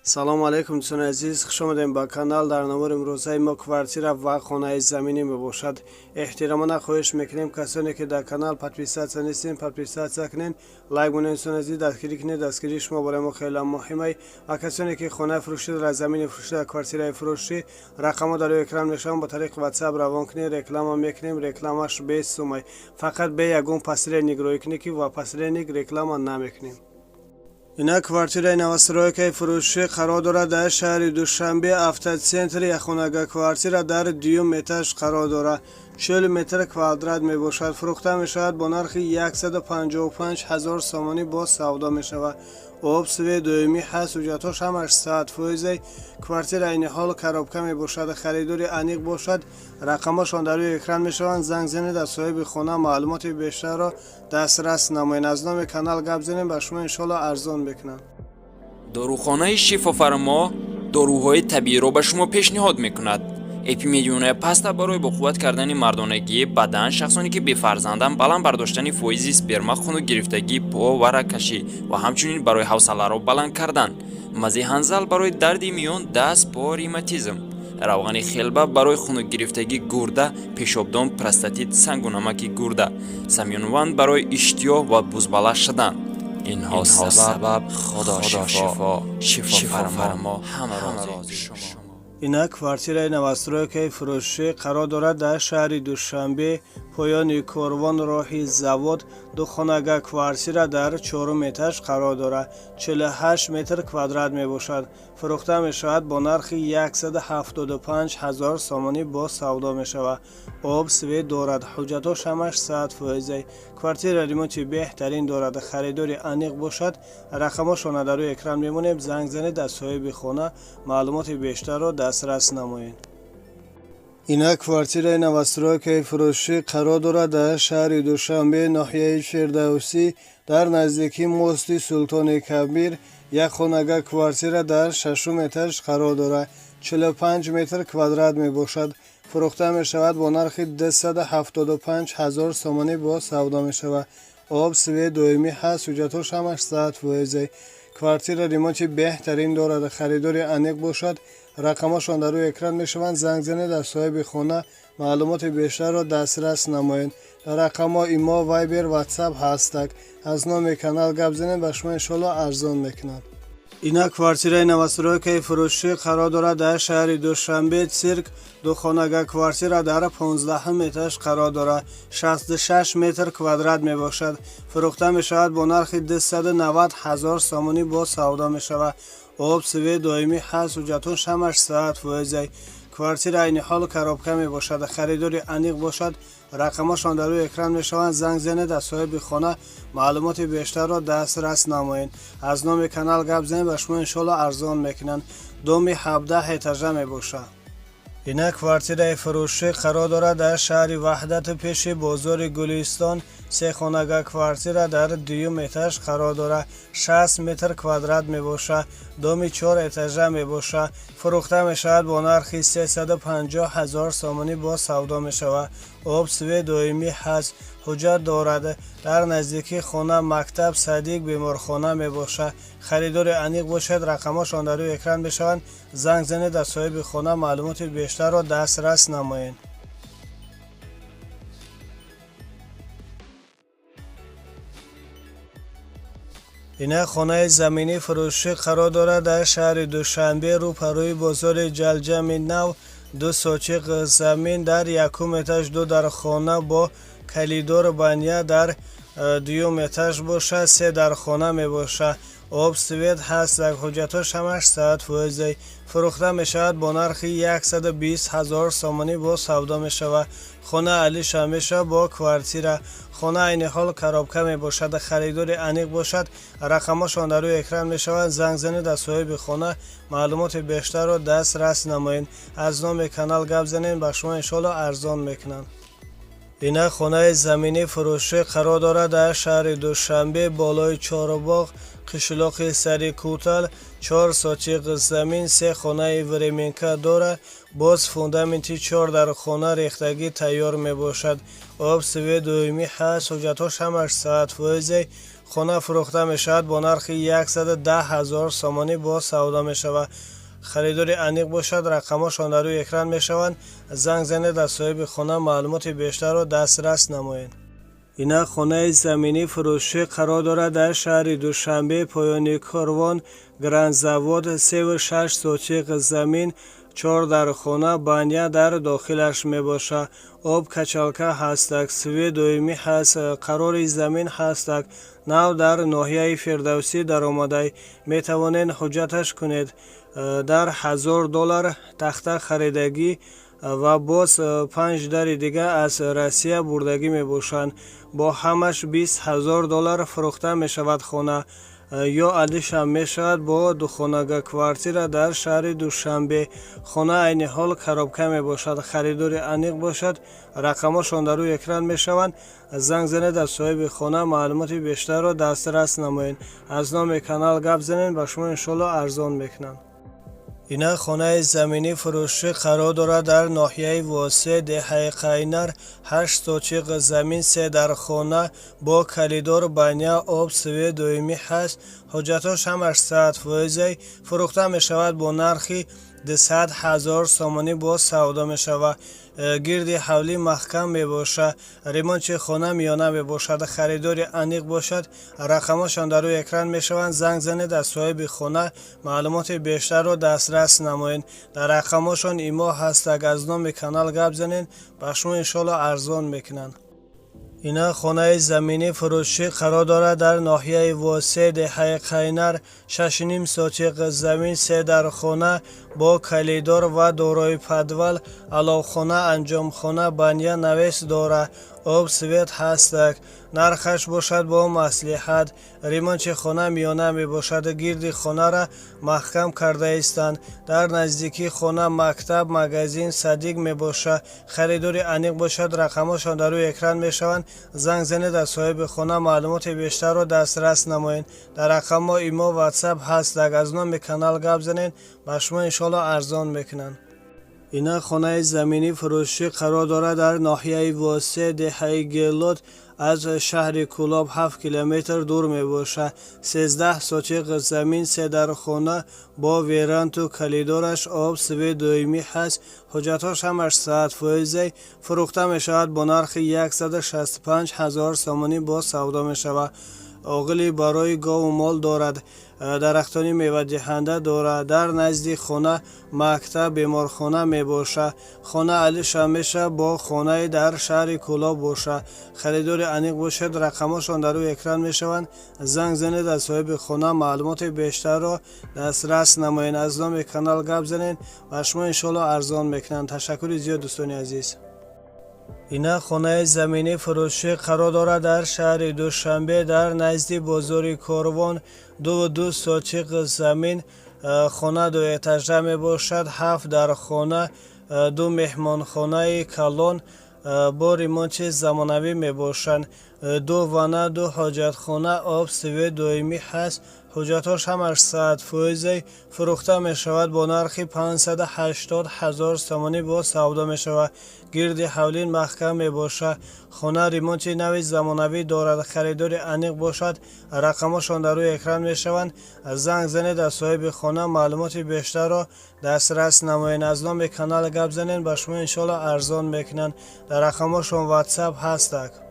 Салому алайкум, дӯстони азиз, хуш омадем ба канал. Дар навори имрӯзаи мо квартира ва хонаи заминӣ мебошад. Эҳтиромона хоҳиш мекунем, касоне ки дар канал подписаться нестем, подписаться кунед, лайк монед. Дӯстони азиз, дастгирӣ кунед. Дастгирии шумо барои мо хеле муҳимай. Ва касоне ки хонаи фурӯшӣ дорад, замини фурӯшӣ, квартираи фурӯшӣ, рақамҳо дар рӯи экран мешаванд, ба тариқи WhatsApp равон кунед. Реклама мекунем, рекламаш бесумай, фақат бе ягон посредник рӯй кунед, ки ва посредник реклама намекунем. Ина квартираи новостройкаи фурӯшӣ қарор дорад дар шаҳри Душанбе, Автоцентр. Яхонага квартира дар дуюм этаж қарор дорад, 40 метр квадрат мебошад. Фурӯхта мешавад бо нархи 155 ҳазор сомонӣ, боз савдо мешавад. Об, свет доимӣ ҳаст, ҳуҷҷатҳош ҳамаш 100%. Квартира айни ҳол коробка мебошад. Харидори аниқ бошад, рақамҳошон дар рӯи экран мешаванд, занг занед, аз соҳиби хона маълумоти бештарро дастрас намоед. Аз номи канал гап занем, ба шумо иншоалло арзон мекунанд. Дорухонаи Шифофармо доруҳои табииро ба шумо пешниҳод мекунад: Эпимедионая паста барои боқувват кардани мардонагии бадан, шахсоне ки бефарзанданд, баланд бардоштани фоизи сперма, хунукгирифтагии по ва рагкашӣ ва ҳамчунин барои ҳавсаларо баланд кардан, мази ҳанзал барои дарди миён, даст, по, ревматизм, равғани хелба барои хунукгирифтагии гурда, пешобдон, простатит, сангу намаки гурда, самёнванд барои иштиёҳ ва бузбала шудан. Инҳо сабаб Худо шифо, шифофармо, ҳама рози шумо. Ина квартираи новостройкаи фурӯшӣ қарор дорад дар шаҳри Душанбе, Поёни Корвон, роҳи Завод. Духонага квартира дар чорум этаж қарор дорад, 48 метр квадрат мебошад. Фурӯхта мешавад бо нархи 175 ҳазор сомонӣ, боз савдо мешавад. Об, свет дорад, ҳуҷҷатҳош ҳамаш 100%. Квартира ремонти беҳтарин дорад. Харидори аниқ бошад, рақамҳошона дар рӯи экран мемонем, занг занед, аз соҳиби хона маълумоти бештарро дастрас намоед. Ина квартираи новостройкаи фурӯшӣ қарор дорад дар шаҳри Душанбе, ноҳияи Фирдавсӣ, дар наздикии мости Султони Кабир. Як хонага квартира дар шашум этаж қарор дорад, 45 метр квадрат мебошад. Фурӯхта мешавад бо нархи 275 ҳазор сомонӣ, боз савдо мешавад. Об, свет доимӣ ҳаст, ҳуҷҷатҳош ҳамаш 100%. Квартира ремонти беҳтарин дорад. Харидори аниқ бошад, рақамҳошон дар рӯи экран мешаванд, занг занед, аз соҳиби хона маълумоти бештарро дастрас намоед. Дар рақамҳо ИМО, Вайбер, Ватсап ҳастак. Аз номи канал гап занед, ба шумо иншоалло арзон мекунанд. Ина квартираи новостройкаи фурӯшӣ қарор дорад дар шаҳри Душанбе, Цирк. Духонага квартира дар 15-ум этаж қарор дорад, 66 метр квадрат мебошад. Фурӯхта мешавад бо нархи 290 ҳазор сомонӣ, боз савдо мешавад. Об, свет доимӣ ҳаст, ҳуҷҷатҳош ҳамаш 100%. Квартира айни ҳол коробка мебошад. Харидори аниқ бошад, рақамҳошон дар рӯи экран мешаванд, занг занед, аз соҳиби хона маълумоти бештарро дастрас намоед. Аз номи канал гап занед, ба шумо иншоалло арзон мекунанд. Доми 17 этажа мебошад. Ина квартираи фурӯшӣ қарор дорад дар шаҳри Ваҳдату, пеши бозори Гулистон. Сехонага квартира дар дуюм этаж қарор дорад, 60 метр квадрат мебошад. Доми чор этажа мебошад. Фурӯхта мешавад бо нархи 350 ҳазор сомонӣ, боз савдо мешавад. Об, свет доимӣ ҳаст, ҳуҷҷат дорад. Дар наздикии хона мактаб, садик, беморхона мебошад. Харидори аниқ бошад, рақамҳошон дар рӯи экран мешаванд, занг занед, аз соҳиби хона маълумоти бештарро дастрас намоед. Ина хонаи заминӣ фурӯшӣ қарор дорад дар шаҳри Душанбе, рӯпарӯи бозори Ҷалҷами Нав. Ду сотиқ замин дар якум этаж, ду дар хона бо коридор, баня. Дар дуюм этаж бошад, се дар хона мебошад. Об, свет ҳаст, ҳуҷҷатҳош ҳамаш 100%. Фурӯхта мешавад бо нархи 120 ҳазор сомонӣ, боз савдо мешавад. Хона алиша мешавад бо квартира. Хона айни ҳол коробка мебошад. Харидори аниқ бошад, рақамҳошон дар рӯи экран мешаванд, занг занед, аз соҳиби хона маълумоти бештарро дастрас намоед. Аз номи канал гап занед, ба шумо иншоалло арзон мекунанд. Ина хонаи заминӣ фурӯшӣ қарор дорад дар шаҳри Душанбе, болои Чорбоғ, қишлоқи Сари Кӯтал. Чор сотиқ замин, се хонаи временка дорад, боз фундаменти чор дар хона рехтагӣ тайёр мебошад. Об, свет доимӣ ҳаст, ҳуҷҷатҳош ҳамаш 100%. Хона фурӯхта мешавад бо нархи 110 ҳазор сомонӣ бо савдо мешавад. Харидори аниқ бошад, рақамҳошон дар рӯи экран мешаванд. Занг занед, аз соҳиби хона маълумоти бештарро дастрас намоед. Ина хонаи заминӣ фурӯшӣ қарор дорад дар шаҳри Душанбе, поёни корвон, Грандзавод, 3,6 сотиқ замин, чор дар хона, баня дар дохилаш мебошад. Об, качалка ҳастак, свет доимӣ ҳаст, қарори замин ҳастак. Нав дар ноҳияи Фирдавсӣ даромадай. Метавонед ҳуҷҷаташ кунед. Дар 1000 доллар тахта харидагӣ ва боз панҷ дари дига аз Россия бурдагӣ мебошанд. Бо ҳамаш 20 000 доллар фурӯхта мешавад хона. Ё алишам мешавад бо духонага квартира дар шаҳри Душанбе. Хона айни ҳол коробка мебошад. Харидори аниқ бошад, рақамҳошон дар рӯи экран мешаванд. Занг занед, аз соҳиби хона маълумоти бештарро дастрас намоед. Аз номи канал гап занед, ба шумо иншоалло арзон мекунанд. Ина хонаи заминӣ фурӯшӣ қарор дорад дар ноҳияи Восе, деҳаи Қайнар, 8 сотиқ замин, се дар хона, бо калидор, баня, об, свет доимӣ ҳаст. Ҳуҷҷатҳош ҳамаш 100%-ай. Фурӯхта мешавад бо нархи 200 000 сомонӣ боз савдо мешавад. Гирди ҳавлӣ маҳкам мебошад. Ремонти хона миёна мебошад. Харидори аниқ бошад, рақамҳошон дар рӯи экран мешаванд. Занг занед, аз соҳиби хона маълумоти бештарро дастрас намоед. Дар рақамҳошон имо ҳастак. Аз номи канал гап занед, ба шумо иншоалло арзон мекунанд. Ина хонаи заминӣ фурӯшӣ қарор дорад дар ноҳияи Восе, деҳаи Қайнар, 6,5 сотиқ замин, се дар хона, бо калидор ва дорои подвал, аловхона, анҷомхона, баня, навес дорад. Об, свет ҳастак. Нархаш бошад бо маслиҳат. Ремонти хона миёна мебошад. Гирди хонара маҳкам кардаистанд. Дар наздикии хона мактаб, магазин, садик мебошад. Харидори аниқ бошад, рақамҳошон дар рӯи экран мешаванд. Занг занед, аз соҳиби хона маълумоти бештарро дастрас намоед. Дар рақамҳо имо, ватсап ҳастак. Аз номи канал гап занед, ба шумо иншоалло арзон мекунанд. Ина хонаи заминӣ фурӯшӣ қарор дорад дар ноҳияи Восе, деҳаи Гелот, аз шаҳри Кӯлоб 7 километр дур мебошад. 13 сотиқ замин, се дар хона, бо веранду калидораш, об, свет доимӣ ҳаст. Ҳуҷҷатҳош ҳамаш 100%-ай. Фурӯхта мешавад бо нархи 165 000 сомонӣ боз савдо мешавад. Оғили барои гову мол дорад, дарахтони мевадиҳанда дорад. Дар назди хона мактаб, беморхона мебошад. Хона алиша мешавад бо хонаи дар шаҳри Кӯлоб бошад. Харидори аниқ бошад, рақамҳошон дар рӯи экран мешаванд. Занг занед, аз соҳиби хона маълумоти бештарро дастрас намоед. Аз номи канал гап занед, ба шумо иншоалло арзон мекунанд. Ташаккури зиёд, дӯстони азиз. Ина хонаи заминӣ фурӯшӣ қарор дорад дар шаҳри Душанбе, дар назди бозори Корвон, 2,2 сотиқ замин. Хона дуэтажа мебошад, ҳафт дар хона, ду меҳмонхонаи калон бо ремонти замонавӣ мебошанд, ду ванна, ду ҳоҷатхона, об, свет доимӣ ҳаст. Ҳуҷҷатҳош ҳамаш 100%-ай. Фурӯхта мешавад бо нархи 580 000 сомонӣ боз савдо мешавад. Гирди ҳавлӣ маҳкам мебошад. Хона ремонти нави замонавӣ дорад. Харидори аниқ бошад, рақамҳошон дар рӯи экран мешаванд. Занг занед, аз соҳиби хона маълумоти бештарро дастрас намоед. Аз номи канал гап занед, ба шумо иншоалло арзон мекунанд. Дар рақамҳошон ватсап ҳастак.